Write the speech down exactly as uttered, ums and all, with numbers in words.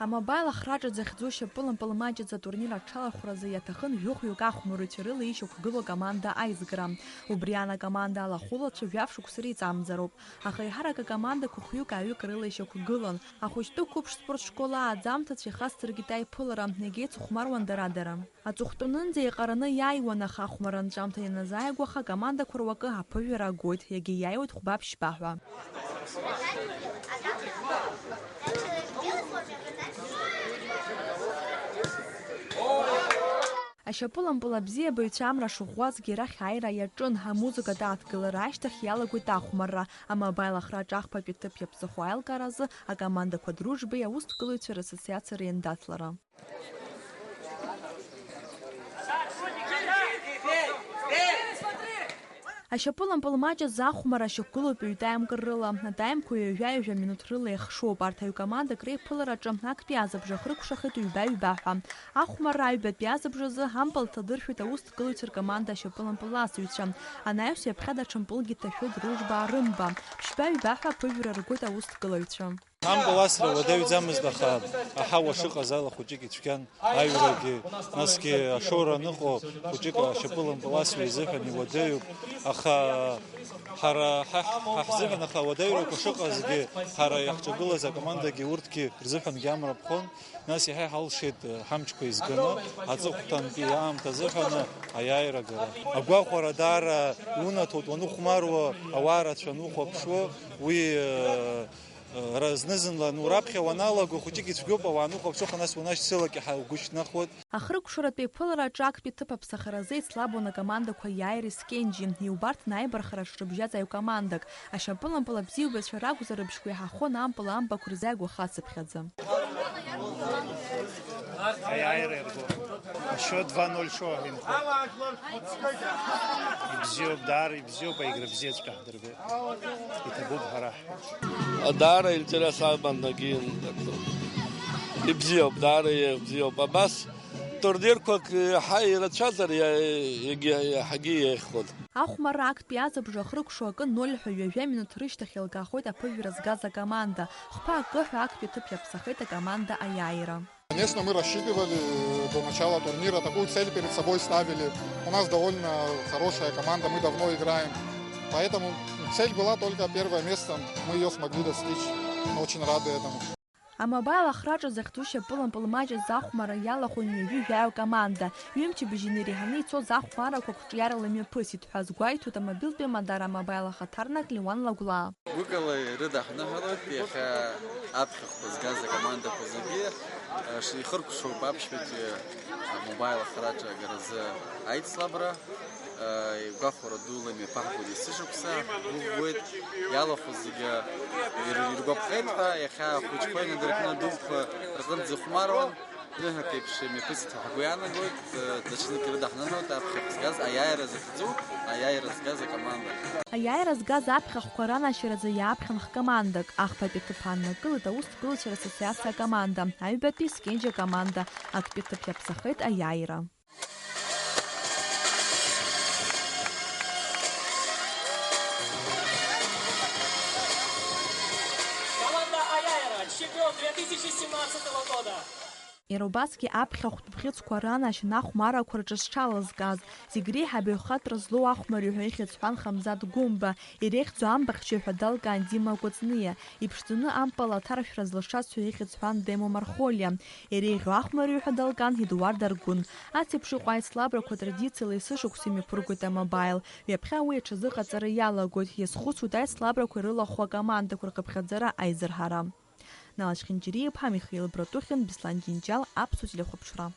Амобаил ахраҿа захьӡу шьапылампыл маҷыӡа атурнир аҽалархәразы иаҭахын жәохәҩык ахәмарыҩцәа рыла ишьақәгылоу акоманда аизгара. Убри аан акоманда алахәылацәа жәаф шықәса реиҵамӡароуп. Аха еиҳарак акомандақәа хәҩык-ааҩык рыла ишьақәгылан. Ахәыҷтәы қәыԥш спорт школ ааӡамҭацә ихасҵаркит аиԥылара, егьа еицыхәмаруан дара-дара. Аҵыхәтәанынӡа еиҟараны иааиуан, аха ахәмарра анҵәамҭа ианазааигәаха, акомандақәа руакы аԥыжәара агоит, егьа иааиуеит хәба-ԥшьба ҳәа. Ашьапылампыл абзиабаҩцәа амра шыӷәӷәазгьы рахь ааира иаҿын, амузыкатә ааҭгылара ашьҭахь иалагоит ахәмарра, амобаил ахраҿ ахԥатәи ҭыԥ иаԥсахо аилкааразы акомандақәа Дружбеи аусҭгылаҩцәа рассоциациа реиндаҭлара. Ашьапылампыл маҷ азы ахәмарра ашьақәгылоуп ҩ-таймк рыла. Атаймқәа ҩажәа-ҩажәа минуҭ рыла еихшоуп. Арҭ аҩ командак реиԥылараҿы актәи азыбжа хрыкәшахеит ҩба-ҩба ҳәа. Ахәмарра аҩбатәи азыбжазы ампыл ҭадыршәит аусҭгылаҩцәа ркоманда ашьапылампыласыҩцәа. Анаҩс ҩаԥхьа даҽа мпылгьы ҭашәеит Дружба Арымба. Ԥшьба-ҩба ҳәа аԥыжәара ргоит аусҭгылаҩцәа. Ампыл асра уадаҩӡамызт, аха аҳауа шыҟаз ала хәыҷык ицәгьан, аҩрагьы, насгьы ашоура аныҟоу хәыҷык ашьапылампыл асра изыҳәан иуадаҩуп, аха ҳара ҳа, ҳа ҳзыҳәан, аха ауадаҩрақәа шыҟазгьы, ҳара иаҳҿагылаз акомандагьы урҭгьы рзыҳәангьы амра ԥхон, нас иаҳа иҳалшеит ҳамчқәа еизганы, аҵыхәтәантәи аамҭа азыҳәаны аиааира агара. Агәахәара даара иунаҭоит уаныхәмаруа, ауаа рацәа анухәаԥшуа, уи, Ара зны-зынла, ну, раԥхьа уаналаго, хәыҷык ицәгьоуп, ауаа анухәаԥшуа, нас уанашьцылак иаҳа угәы шьҭнахуеит. Ахрыкәшаратә еиԥылара аҿы актәи ҭыԥ аԥсахаразы еицлабуан акомандақәа Иааиреи Скенџьи, иубарҭан аибархара шрыбжьаз аҩ командак. Ашьапылампыл абзиабаҩцәа ракәзар, рыбжьқәа еиҳахон ампыл амбақәа рзы агәаха цыԥхьаӡа. Аиааира иарго. Ашьо два ноль шоу аҳәынҭқар. Ибзиоуп, даара ибзиоуп, аигра бзиаҵәҟьа. Иҭабуп ҳара. Даара интерес аман, егьи ибзиоуп, даара ибзиоуп. Абас турнирқәак ҳа ирацәазар, иа-, егьи ҳагьы иеиӷьхон. Ахәмарра актәи азыбжа ахрыкәшо акы ноль ҳәа ҩажәа минуҭ рышьҭахь еилгахоит аԥыжәара згаз акоманда. Хԥа акы ҳәа актәи аҭыԥ иаԥсахеит акоманда Аиааира. Конечно, мы рассчитывали до начала турнира, такую цель перед собой ставили. У нас довольно хорошая команда, мы давно играем. Поэтому цель была только первое место, мы её смогли достичь. Мы очень рады этому. Амобаил ахраҿа захьӡу шьапылампыл маҷ азы ахәмарра иалахәын ҩажәи жәаҩа команда. Ҩымчыбжьа инареиҳаны ицоз ахәмаррақәа қәҿиарала имҩаԥысит ҳәа азгәеиҭоит амобилтәи Мадара Амобаил ахаҭарнак Леуан Лагәлаа. Гәыкала ирыдаҳныҳәалоит иахьа аԥхьахәқәа згаз акомандақәа зегьы, ш-, ихыркәшоуп аԥшьбатәи амобаил ахраҿы агаразы аицлабра, игәахәара дула имҩаԥаҳгоит есышықәса, ҳгәыӷуеит, иалахәыз зегьы ир-, иргәаԥхеит ҳәа, иахьа ахәыҷқәа инадыркны адәыӷәқәа рҟынӡа ихәмаруан. Ныҳәак еиԥш имҩаԥысит ҳәа ҳгәы иаанагоит, даҽакы ирыдаҳныҳәалт аԥхьахә згаз, аиааира захьӡу, аиааира згаз акоманда. Аиааира згаз аԥхьахәқәа ранашьаразы иааԥхьан хкомандак, ахԥатәи аҭыԥ ааннакылеит аусҭгылаҩцәа рассоциациа акоманда, аҩбатәи Скенџьа акоманда, актәи аҭыԥ иаԥсахеит аиааира. Команда Аяйра, чемпион две тысячи семнадцатого года. Иара убасгьы аԥхьахәтә бӷьыцқәа ранашьан ахәмаррақәа рҿы зҽалазкааз, зегь реиҳа абаҩхатәра злоу ахәмарҩы ҳәа ихьӡ ҳәан Хамзат Гәымба, иреиӷьӡоу амбахьчаҩ ҳәа далкаан Дима Кәыҵниа, иԥшӡаны ампыл аҭаршәра зылшаз ҳәа ихьӡ ҳәан Демо Мархолиа, иреиӷьу ахәмарҩы ҳәа далкаан Едуард Аргәын. Ас еиԥш иҟоу аицлабрақәа традициала есышықәса имҩаԥыргоит амобаил. Ҩаԥхьа уи аҽазыҟаҵара иалагоит, иазхәыцуеит аицлабрақәа ирылахәу акомандақәа рхыԥхьаӡара аизырҳара. Нала Чхинџьариа-иԥҳа, Михаил Братухин, Беслан Џьынџьал, Аԥсуа телехәаԥшра.